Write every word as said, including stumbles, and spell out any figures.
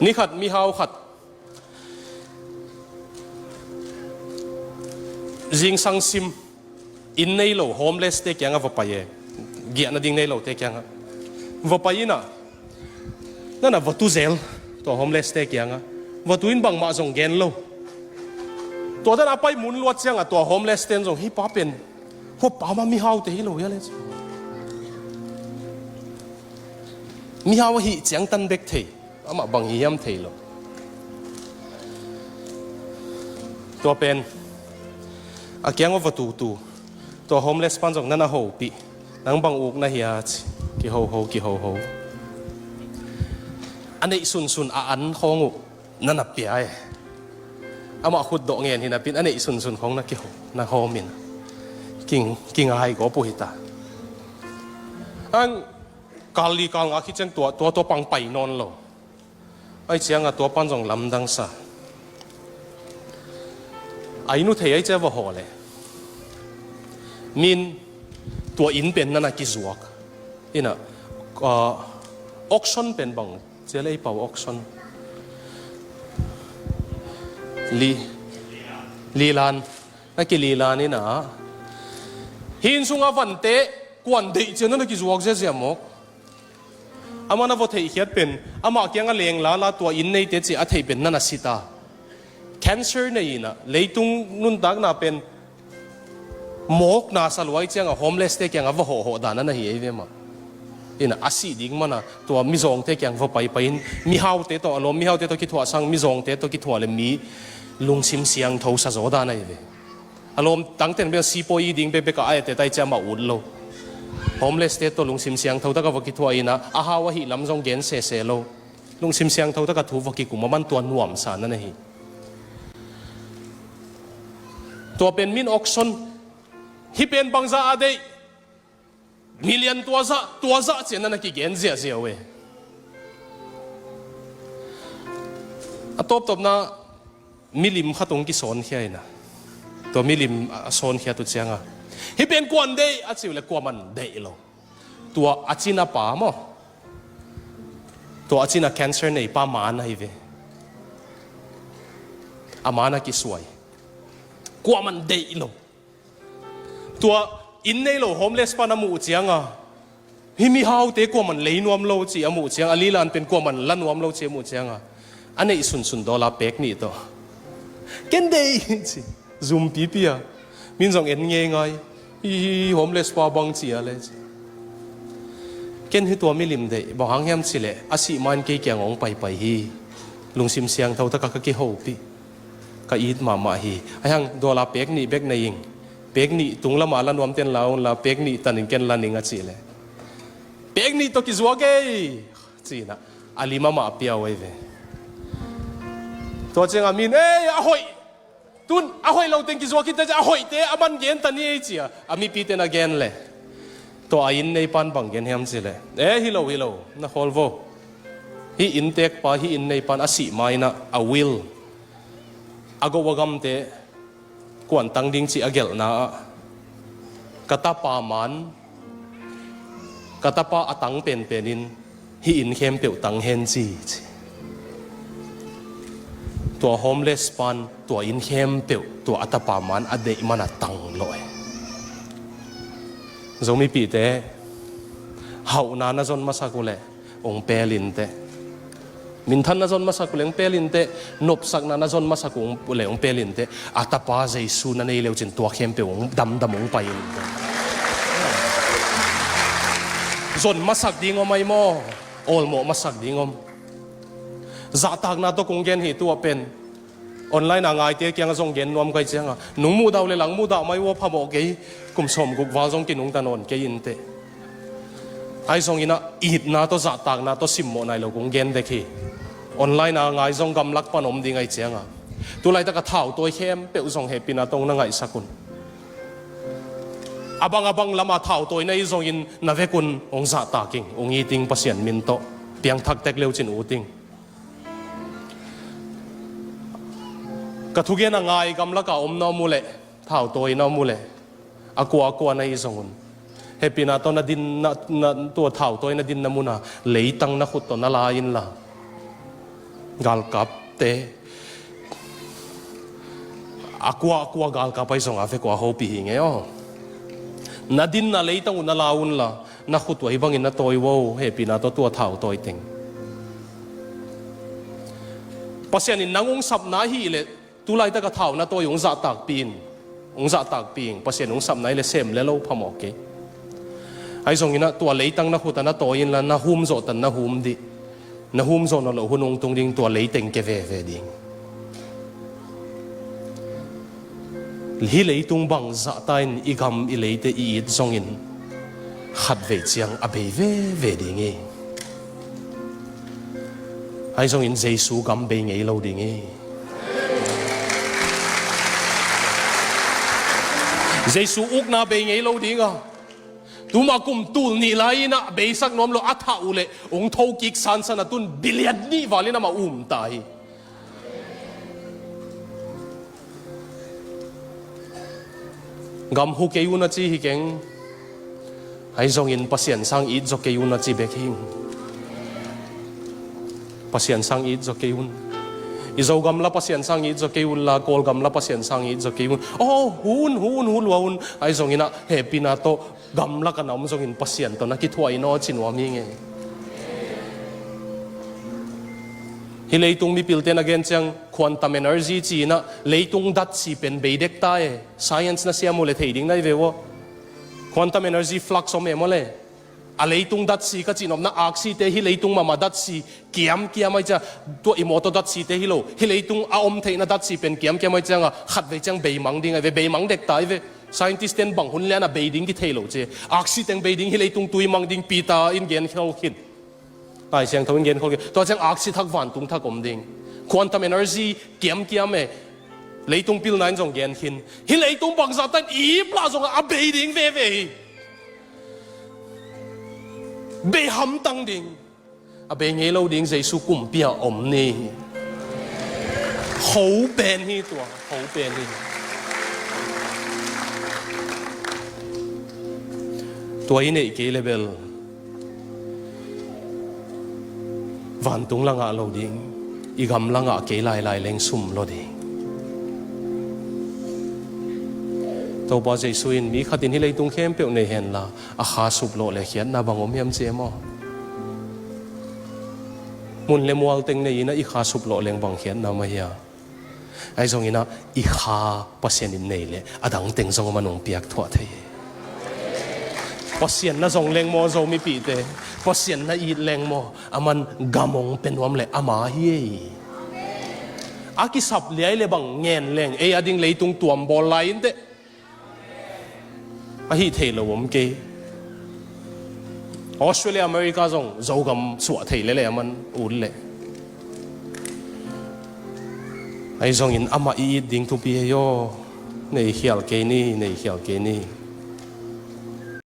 Ni khat mihau khat zingsang sim, inn nei lo homeless te kiangah va pai e. Giahna ding nei lo te kiangah va pai in ah, nana va tu zel. Tua homeless te kiangah va tu in bangmah zong gen lo. Tua dan a pai mun luat ciangah tua homeless ten zong, "Hih pa pen hua pa mah mihau te hi lo hia le?" Mihau ahih ciangtan bek thei, amah bang hi hiam thei lo. Tua pen a kiang va tutu, tua homeless pan zong nana hopih, "Nang bang uk na hia?" ci. Kihoho, kihoho. A neih sunsun a an khawng uh nana pia e. Amah khut dawh ngen hi napi in a neih sunsun khawng na kiho, na hawm in. King, kingai gawp uh hi ta. Ang kal li kal nga khit ciang tua, tua, tua pang pai nawn lo. Ai ciangah tua pan zong lamdang sa. Ai nu thei ai cia va haw le. Min tua inn pen nana kizuak. Ina, ah, auction pen bang cia le ei pau auction. Li, lilan. Na kililan ina. Hi inn sunga vante kuan deih cian nana kizuak ziazia mawk. Amah na va theihkhiat pen, amah kiangah leng lala tua inn neite ci a theih pen nana sita. Cancer nei ina, leitung nuntakna pen mawkna sa luai ciangah homeless te kiangah va hawhhawh dan nana hi ei ve mah. Ina, a sih ding mana tua mizawngte kiang va paipai in, mihaute tawh, a lawm mihaute tawh kithuah sang mizawngte tawh kithuah le mi lungsim siangtho sa zaw dan ahi ve. A lawm tangten bia sipawi ding bekbek a a ete tai ciam a ut lo. Homeless te tawh lungsim siangtho taka va kithuah ina, a hau ahih lam zong gen sese lo. Lungsim siangtho taka thu va kikum a man tua nuamsa nana hi. Tua pen min auction, hih pen bangza a deih, million tua zah, tua zah cian nana kigen ziahziah uh e. A tawptawpna milim khat hong kisawnkhia ina. Tua milim a sawnkhia tu cianga, "Hih pen kuan deih?" a ciu le kuaman deih lo. Tua a cina pa maw? Tua a cina cancer nei pa man ahi ve. A man a kisuai. Kuaman deih lo. Tua inn nei lo homeless pan a muh cianga, "Hih mihaute kuaman lei nuam lo," ci a muh cianga, a lilan pen kuaman la nuam lo ci a muh cianga, a neih sunsun dollar pek nih tawh, "Ken deih," ci. Zum pipi a. Min zong en ngeingai. "Hi, hi, hi, homeless pa bang," ci a le ci. "Ken hi tua milim deih, bang hang hiam ci le, a sih main kei kiang hong paipai hi. Lungsim siangtho taka ka kihopih. Ka it mahmah hi. Ahi hang dollar pek nih bek nei ing. Pek nih tung lama la nuamten la unla, pek nih tanin ken la ning," a cih le, "Pek nih tawh kizuak ei," ci ina, a lim amah a pia uh ei ve. Tua cianga min, "Ei, a hoih. Tun a hoih lo teng kizuak hi ta ci, a hoihte a man gen ta ni ei," ci a, a mipite na gen le. Tua a inn nei pan bang gen hiam ci le, "E, hi lo, hi lo, na khawl vo. Hih inntek pa, hih inn nei pan a sih maina a will, a go a gamte kuan tang ding ci a gelhna ah, ka tapa man, ka tapa a tang penpen in hih inn khempeuh tang hen ci," ci. Tua homeless pan tua inn khempeuh tua a tapa man a deih mana tang lawh e. Zomipihte, hauhna na zon masak uh leh hong pel inteh. Minthan na zon masak uh leh hong pel inteh. Nopsakna na zon masak uh leh hong pel inteh. A tapa Jesu na nei leucin tua khempeuh hong damdam hong pai inteh. Zon masak ding om ai maw? Awlmawh masak ding om? Zahtakna tawh kong gen hi tuah pen. Online a ngaite kiangah zong gen nuam kai cianga, nung muhdah uh le lang muhdah mai uh a phamawh kei, kum sawmguk val zong kinungta nawn kei inteh. Ahi zongin ah itna tawh zahtakna tawh simmawh nai lo kong gen dek hi. Online a ngai zong gamlak pan om ding ahi cianga, tulaitak a thautawi khempeuh zong hehpihna tawh hong na ngaihsak un. A bang a bang lama thautawi na hi zongin na vekun hong zahtak ing, hong it ing Pasian min tawh. Piangthak tek leucin ut ing. Ka thugen a ngai gamlaka om na om uh leh, thautawi na om uh leh, a kua a kua na hi zong un, hehpihna tawh na din, na, na, tua thautawi na dinna muna leitang na khut tawh na la inla, Galkapte, a kua a kua galkap ahi zong a vek uh a hopih hi ngei aw. Na dinna leitang uh na la unla, na khut uh ahi bangin na tawi uh aw, hehpihna tawh tua thau tawi teng. Pasian in nang hong sapna ahih leh, tu laitak a thau na tawi hong zahtakpih in, hong zahtakpih in, Pasian hong sapna ahih leh sem le lo phamawh kei. Ahi zongin ah tua leitang na khut ah na tawi inla, na hum zawh tan na hum dih. Na hum zawh nawn loh hun hong tung ding, tua leiteng kia veve ding. Hih leitung bangzah ta in i gam i leite i it zongin, khatvei ciang a bei veve ding hi. Ahi zongin Jesu gam bei ngei lo ding hi. Jesu ukna bei ngei lo ding a. Tuma kum tul nih lai-in ah beisak nuam lo a thah uh leh hong thokik sansan a, tun billion nih val in amah um ta hi. Gam hu kei un a ci hi keng. Ahi zongin Pasian sang it zaw kei un a ci bek hi. Pasian sang it zaw kei un. I Zogam la Pasian sang it zaw kei unla, Kawlgam la Pasian sang it zaw kei un. Aw, hu un, hu un, hu lua un. Ahi zongin ah hehpihna tawh gamlak a na om zongin Pasian tawh na kithuah in aw ci nuam hi ngei. Hih leitung mipilte na gen ciang quantum energy ci-in ah leitung datsi pen bei dek ta e. Science na siam uh leh thei ding na hi ve uh aw. Quantum energy flux om e maw le. A leitung datsi ka cih nopna, aksite hih leitung mahmah datsi kiamkiam ahi ciang, tua i mawtaw datsite hi lo, hih leitung a om theihna datsi pen kiamkiam ahi cianga khatvei ciang beimang ding ahi ve, beimang dek ta ahi ve. Scientist ten bang hun lian a bei ding kithei lo ci. Aksi teng bei ding, hih leitung tui mang ding, Peter in gen khol khin. Lai Siangtho in gen khol khin. Tua ciang aksi thak vantung thak om ding. Quantum energy kiamkiam e. Leitung pilna in zong gen khin. Hih leitung bangzah ta in i ip lah zongah a bei ding veve hi. Bei hamtang ding. A bei ngei lo ding, Jesu kumpi ah om ni. Kho pen hi tua, kho pen hi. Tua i neih kei leh bel vantung la ngah lo ding, i gam la ngah kei lailai leng sum lo ding. Topa Jesu in mi khat in hih leitung khempeuh nei henla, a kha suplawh leh khiatna bang om hiam ci e maw? Mun le mual teng nei-in ah i kha suplawh leng bang khiatna om a hia? Ahi zongin ah i kha Pasian in nei leh a dang teng zong a man hong piak thuah thei hi. Pasian na zong leng maw, Zomipihte? Pasian na it leng maw? A man gam hong pia nuam leh ama hi ei. A kisap liai leh bang ngen leng ei a ding leitung tuam bawl lai inteh. Ahi thei lo om kei. Australia, America zong Zogam suah thei lele a man ut leh. Ahi zongin amah i it ding thupi hi aw. Nei khial kei ni, nei khial kei ni.